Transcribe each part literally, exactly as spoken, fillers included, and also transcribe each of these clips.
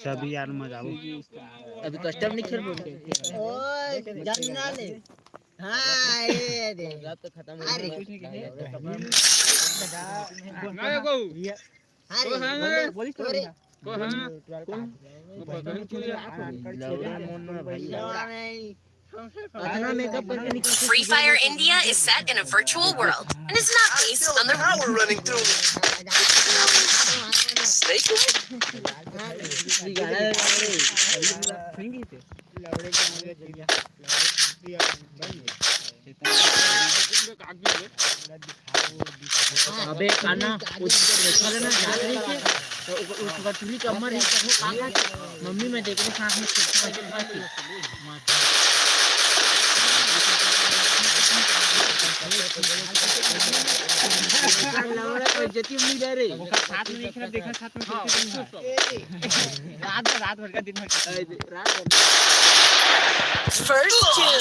तभी यार मजा आऊ। अभी कस्टम नहीं खेल बोल। ओए, जानना ले। हाँ, ये दे। रात तो खत्म हो अरे। गया। ना, ये को। अरे, को है ना? बोले, बोले, बोले। को है ना? को? को पता नहीं चल रहा। लौड़ा मोन में भाई। लौड़ा नहीं। Free Fire India is set in a virtual world and is not based on the power running through me. Snake? अबे काना, उस पर बैठा रहना, जान रही थी, तो उ-, उसका टुरी कमर ही तो वो काका थी। मम्मी मैं देख रही सांस में खिड़की में से बात की। लौड़ा को इज्जत ही नहीं दे रही। साथ में देख रहा, देखा साथ में हाँ, खिड़की में। रात भर, रात भर का, दिन भर का। अरे, रात भर। First two.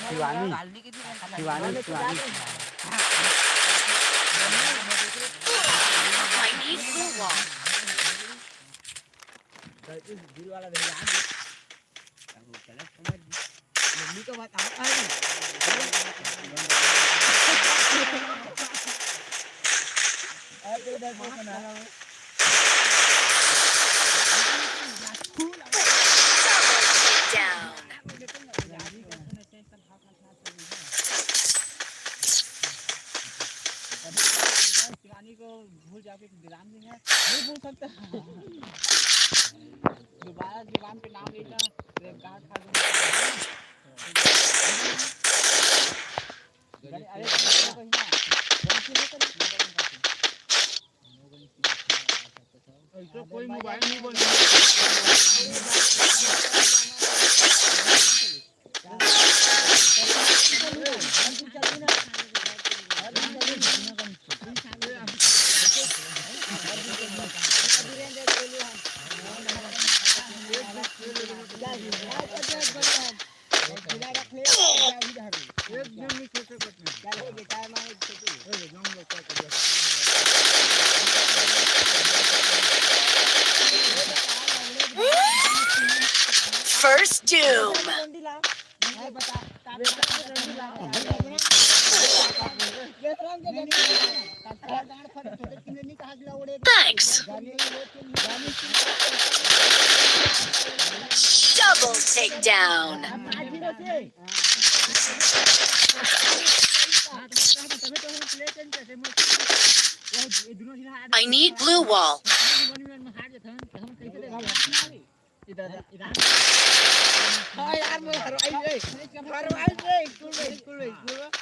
Shivani, Shivani, Shivani. I need blue wall. दिल वाला भेजा। मम्मी को बता। Double takedown. शिवानी को भूल जाके एक ग्राम नहीं है, नहीं भूल सकता। दोबारा ग्राम के नाम लेना, तो एक गांड खा दूंगा। अरे, अरे, अरे, अरे, अरे, अरे, अरे, अरे, ऐसे कोई मोबाइल नहीं बन First Doom. Thanks. Double takedown. I need blue wall. हाँ यार, मैं हरवाई रे, हरवाई रे, स्कूल में, स्कूल में, स्कूल में।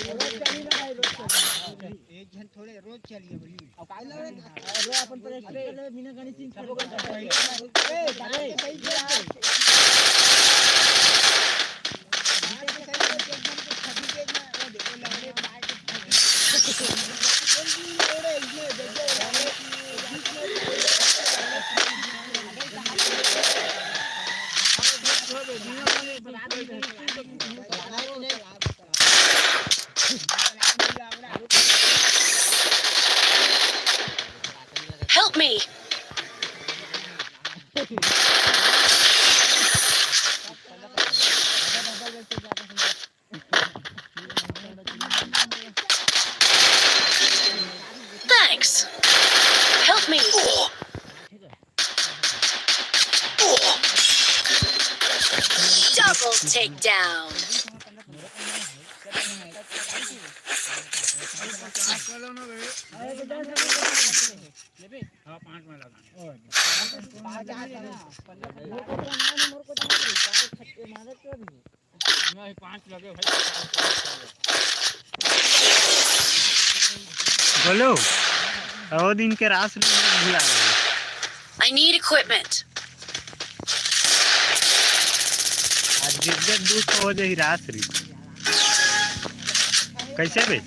रोज चली ना भाई, रोज चली। एक जन थोड़े रोज चलिए बोलिए। अब काहे ना रे? अरे अपन पर अरे। कर ले, बिना गणेश सिंह सब को ए, अरे, सही से। Help me. Thanks. Help me. Double takedown. बोलो, ओ दिन के रास लीला भुला गए। I need equipment. आज गिरगिट दूध हो जाही रास री। कैसे बे?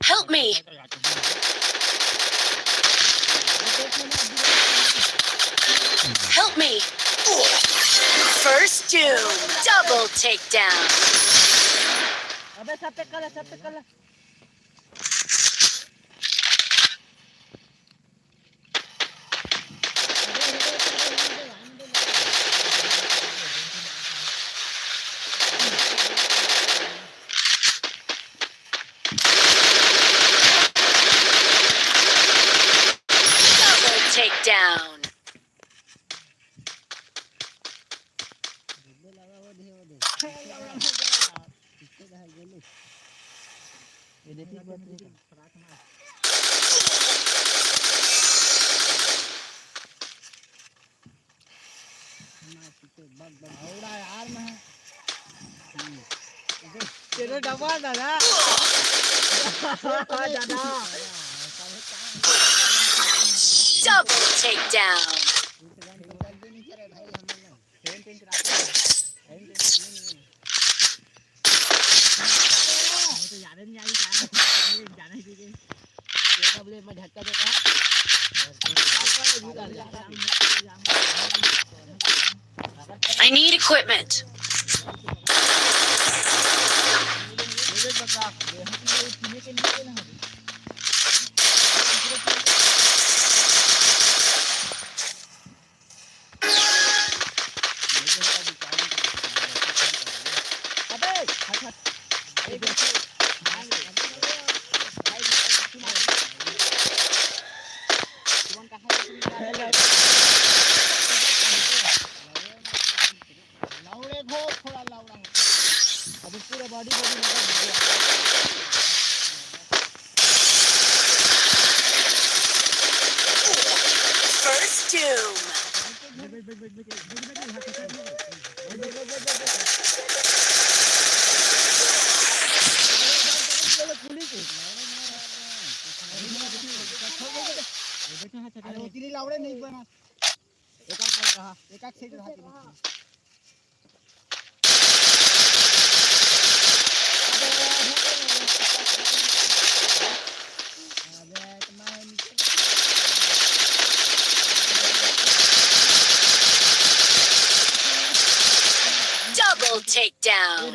Help me! Help me! First doom, double takedown. अबे सब पे कल, सब पे कल। Double takedown. तेरे डबा दादा। दादा। Double takedown. I need equipment. First doom. Double takedown.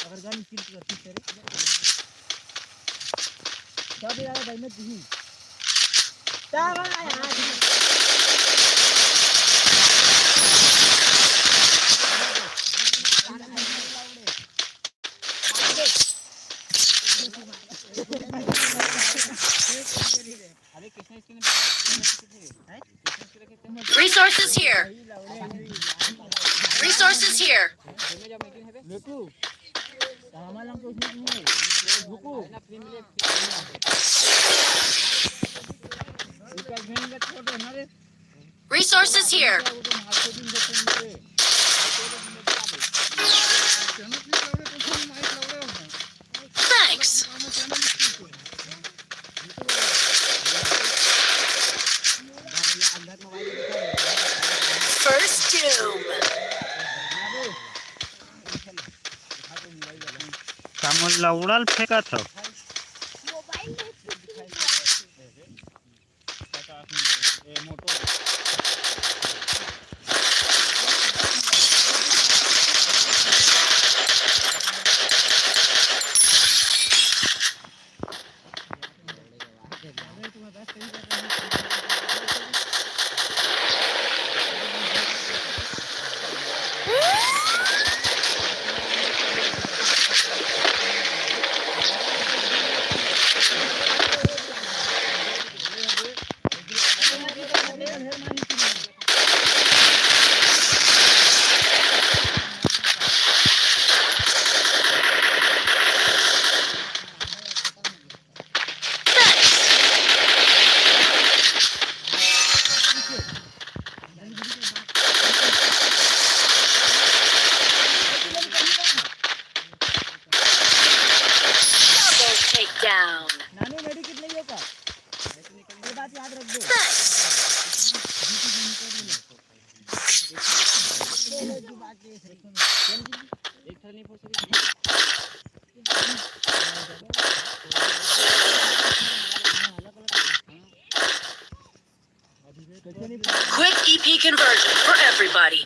अगर गन स्किल करती तेरे। क्या भाई यार। Resources here. Resources here. Resources here. Thanks. First doom. का मोला उड़ाल फेंकत हो? Double takedown. नानू, मेडिकेट नहीं होगा। ये बात याद रख दे। Thanks. एक थर नहीं पहुंच सके। Everybody.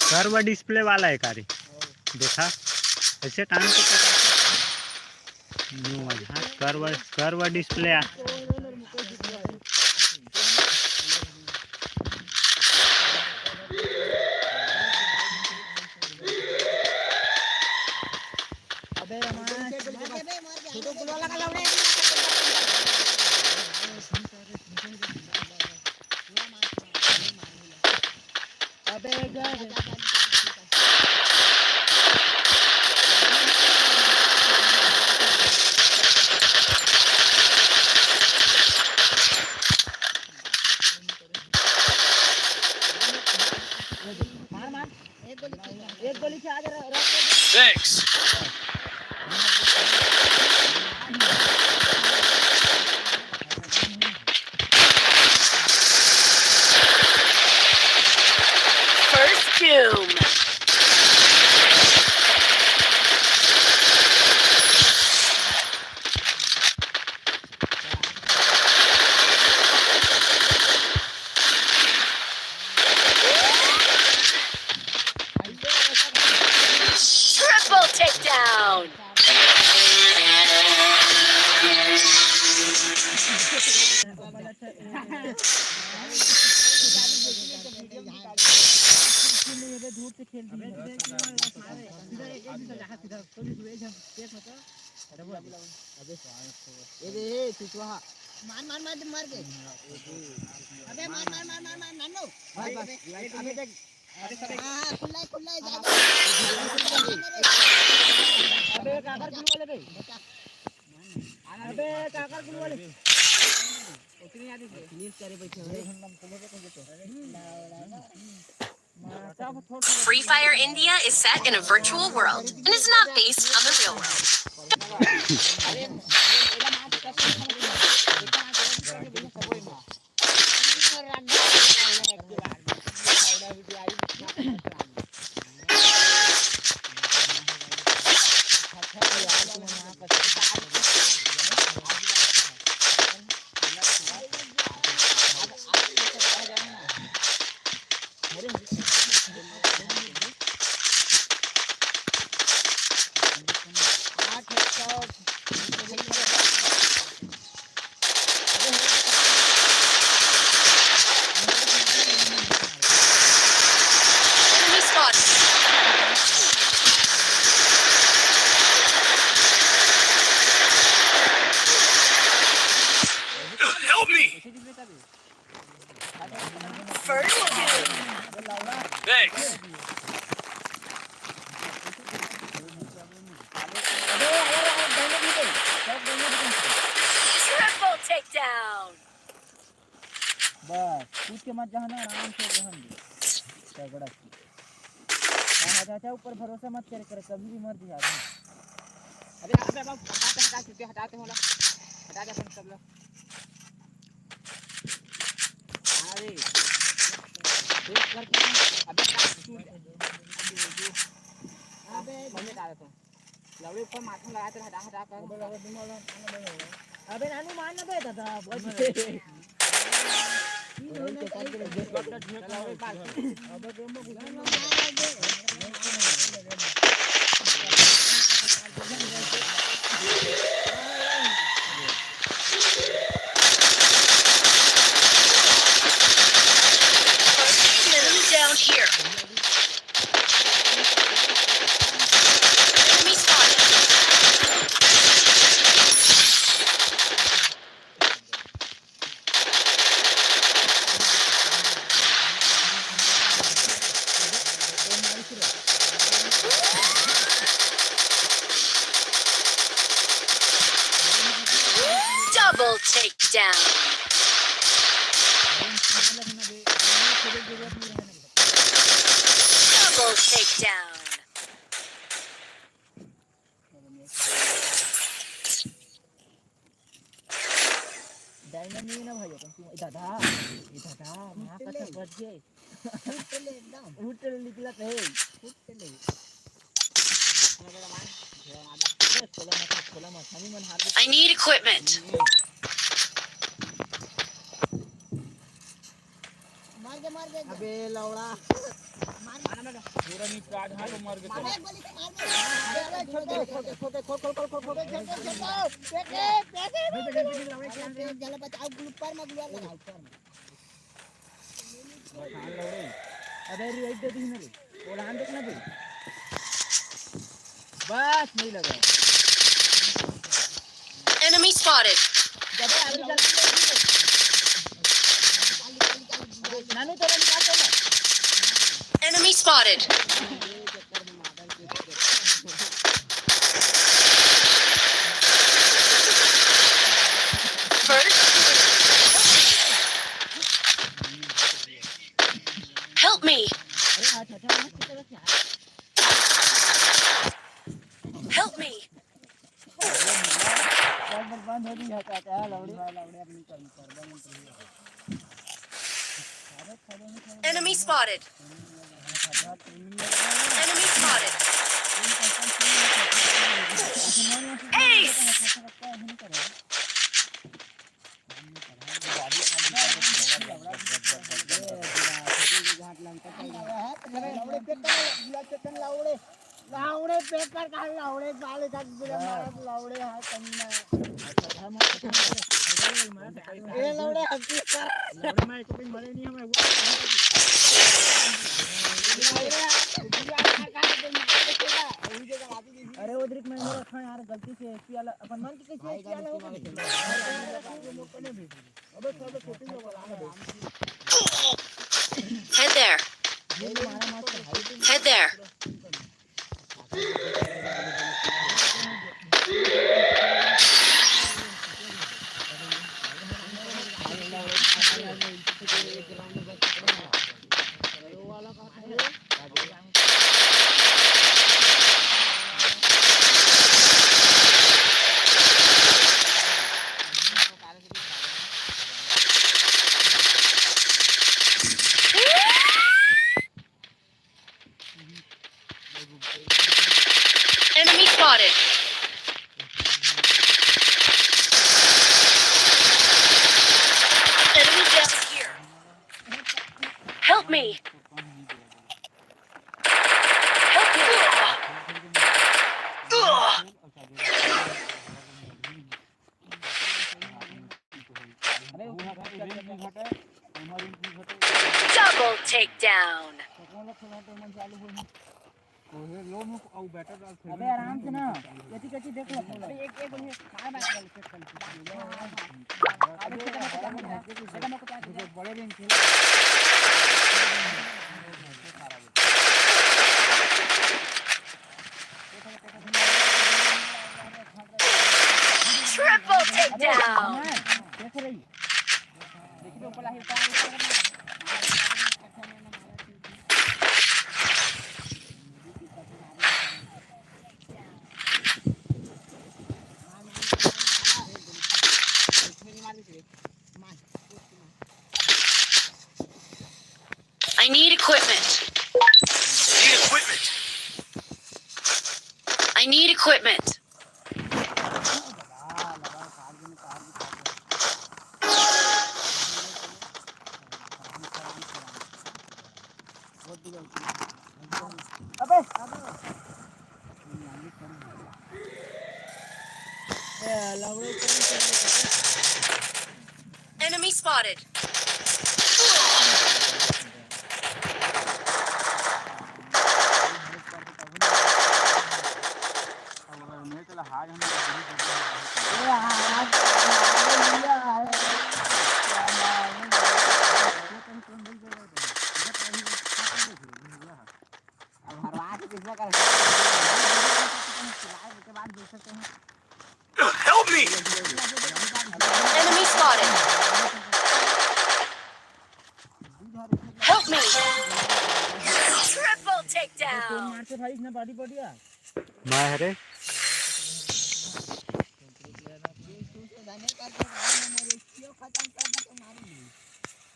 Curve display वाला है का रे? देखा, ऐसे टांग के तो नो, हाँ, curve, curve display आ। अबे रमन, छोटू गुलवा लगा लो रे। अबे गए। मार, मार। एक गोली खींच, एक गोली खींच, आ जा, रॉक कर दे। Thanks. First Doom. Triple takedown. अबे, ए, चुचवा। मार, मार, मार, मार के। अबे, मार, मार, मार, मार, मार, नानो। भाई, भाई, अबे, देख। हाँ, हाँ, खुला है, खुला है, जा, जा। अबे, काकर गुलू वाले बे। अबे, काकर गुलू वाले। उतनी याद है। Please करे बैठे हो। Free Fire India is set in a virtual world and is not based on the real world. Help me! First Doom. Thanks. Triple takedown. बस, कूद के मत जाना, आराम से रहन दे। तगड़ा। हाँ, हाँ, चाचा, ऊपर भरोसा मत करे, करे, कभी भी मर जाए आदमी। अरे, अबे, बाबू, हटा दे, हटा, चुके, हटा दे, होला। हटा दे अपन सब लोग। हाँ रे। देख करके, अबे, काट, टूट। अबे, मम्मी डाल दे तू। लवड़ी ऊपर माथा लगा के हटा, हटा कर। अबे नानू, मार ना बे दादा, बहुत। Enemy down here. Enemy spotted. Double takedown. Double takedown. Diamond नहीं है ना भाई, अपन क्यों, ए दादा, ए दादा, वहाँ उठ ले। कच्चा बच गए। उठ ले एकदम। उठ ले निकला कहे। उठ ले। अबे, खोला मत, खोला मत, हम ही मन हार गए। I need equipment. अबे लौड़ा। पूरा नीचे आ, जहाँ पे मर गए थे। अबे revive दे दी मेरे। उड़ान देखना भाई। बस, नहीं लगा। Enemy spotted. नानू, तेरा निकाल, चल। Enemy spotted. First. Help me. Help me. Enemy spotted. Enemy spotted. Ace. लावड़े पेपर का लावड़े, साले का बिना मारत लावड़े हा कन्ना। ए लावड़े हंसी कर। लावड़े मैं एक भी मरे नहीं हूँ, मैं वो अरे वो देख, मैं मेरा था यार, गलती से एसपी वाला, अपन मन के कैसे एसपी वाला हो गया? Head there. Head there. Enemy spotted. Enemy down here. Help me. Help me. Ugh. Double takedown. अबे आराम से ना, कैची कैची देख लो। अबे एक एक बढ़िया खा बात कर, चेक कर। अबे ठीक है, मैं कुछ नहीं, बड़े दिन खेले। Triple takedown. I need equipment. Need equipment. I need equipment. Enemy spotted. Help me! Enemy spotted. Help me! Triple takedown. मारते भाई, इसने बॉडी बॉडी आ। मैं हरे।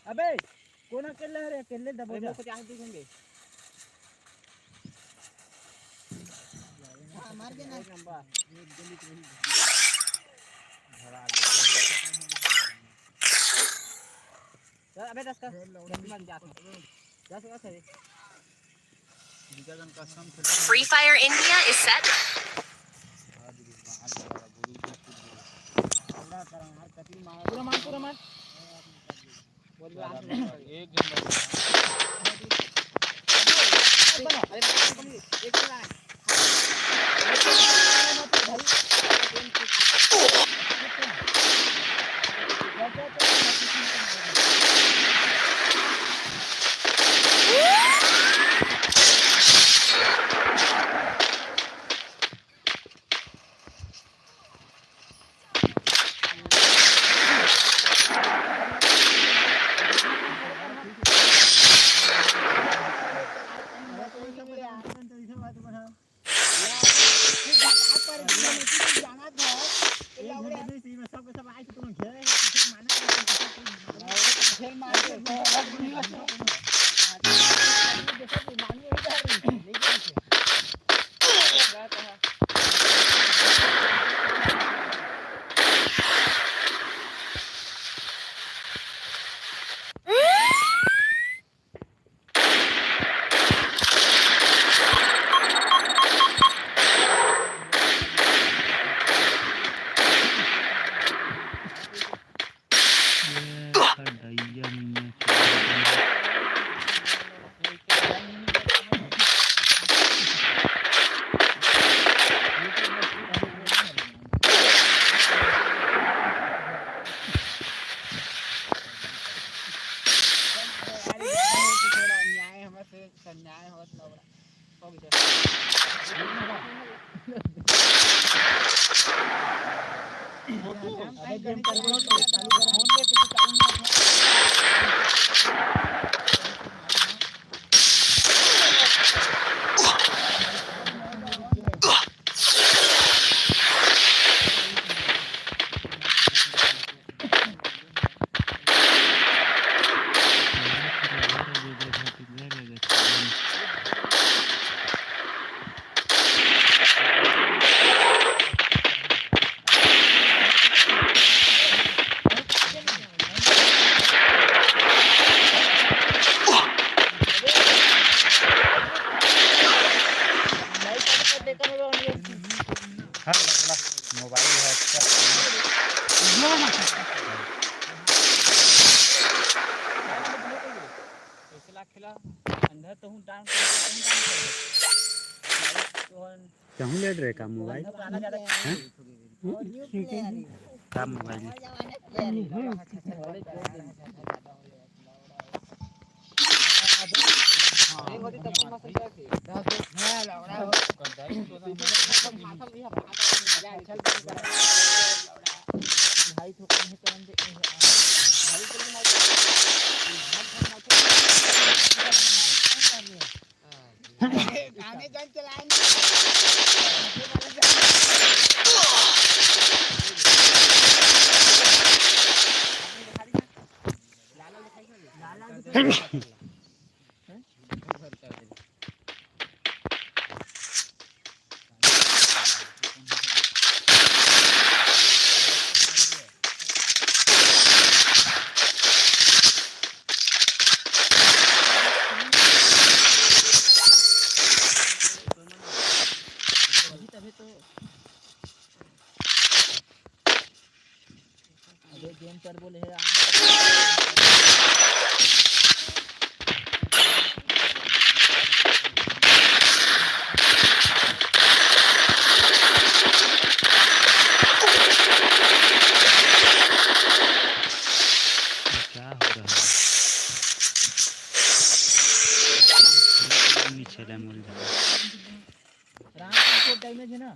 अबे, कोन अकेले हरे? अकेले दबो जा। हाँ, मार देना। अबे दस कर, दस कर, जा। दस कर, सही। Free Fire India is set। पूरा मार, पूरा मार। एक जन बचा। न्याय हमर से, न्याय होत लौड़ा। हाँ, लौड़ा, मोबाइल है अच्छा। कैसे लाग खेला? अंदर तो हूँ, डांस करके तो हूँ, डांस करके। कहूँ ले रहे का मोबाइल? अंदर तो आना ज्यादा हैं? का मोबाइल? अबे गेम पर बोले हे। क्या हो रहा है? नीचे ले मुल जा। राम को डैमेज है ना?